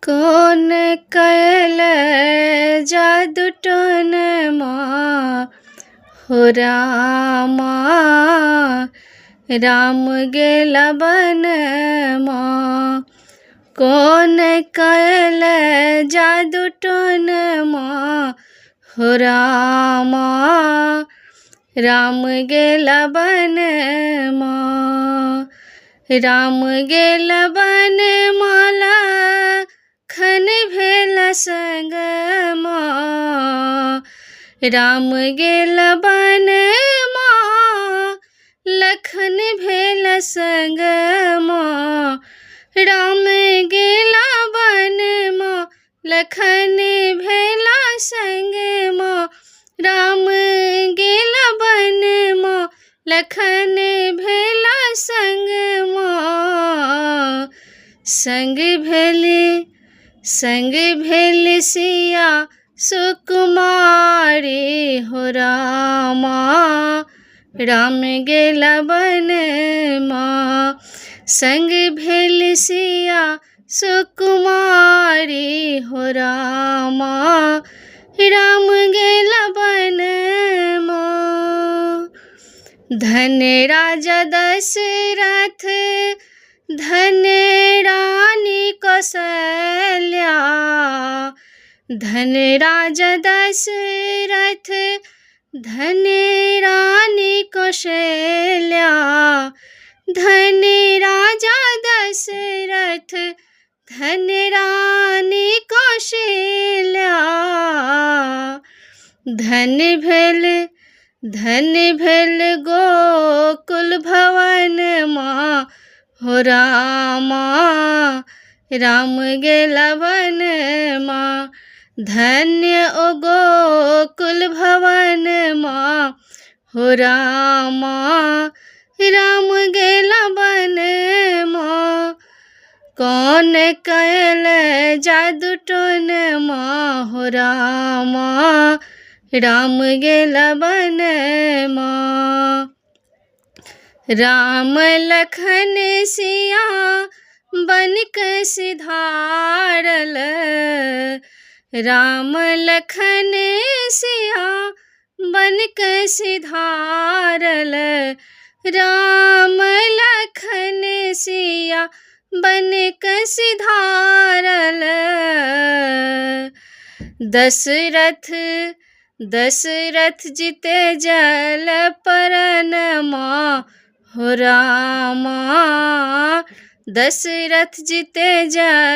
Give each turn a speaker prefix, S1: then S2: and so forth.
S1: कोन कयल जादू टोनमा हो रामा, राम गेला बनमा। कोन कयल जादू टोनमा हो रामा, राम गेला बनमा। राम गेला बनमाला खन भेल संगमा। राम गेल बनमा लखन भेल संगमा। राम गेला बनमा लखन भेला संगमा। राम गेला बनमा लखन भेला संगमा। संग भेली, संग भेली सिया सुकुमारी हो रामा, राम गेला बनमा। संग भेली सिया सुकुमारी हो रामा, राम गेला बनमा। धन राजा दशरथ धन रानी कौशल्या। धन राजा दशरथ धन रानी कौशल्या। धन राजा दशरथ धन रानी कौशल्या। धन भेल, धन भेल गोकुल भवन माँ हो रामा, राम गेला वनमा। धन्य ओ गोकुल भवन माँ हो रामा, राम गेला वनमा। कौन कयल जादू टोनमा हो रामा, राम गेला वनमा। राम लखन सिया बन के सिधारल। राम लखन सिया बन के सिधारल। राम लखन सिया बन के सिधारल। दशरथ, दशरथ जीते जल परनमा हो रामा। दशरथ जीते जल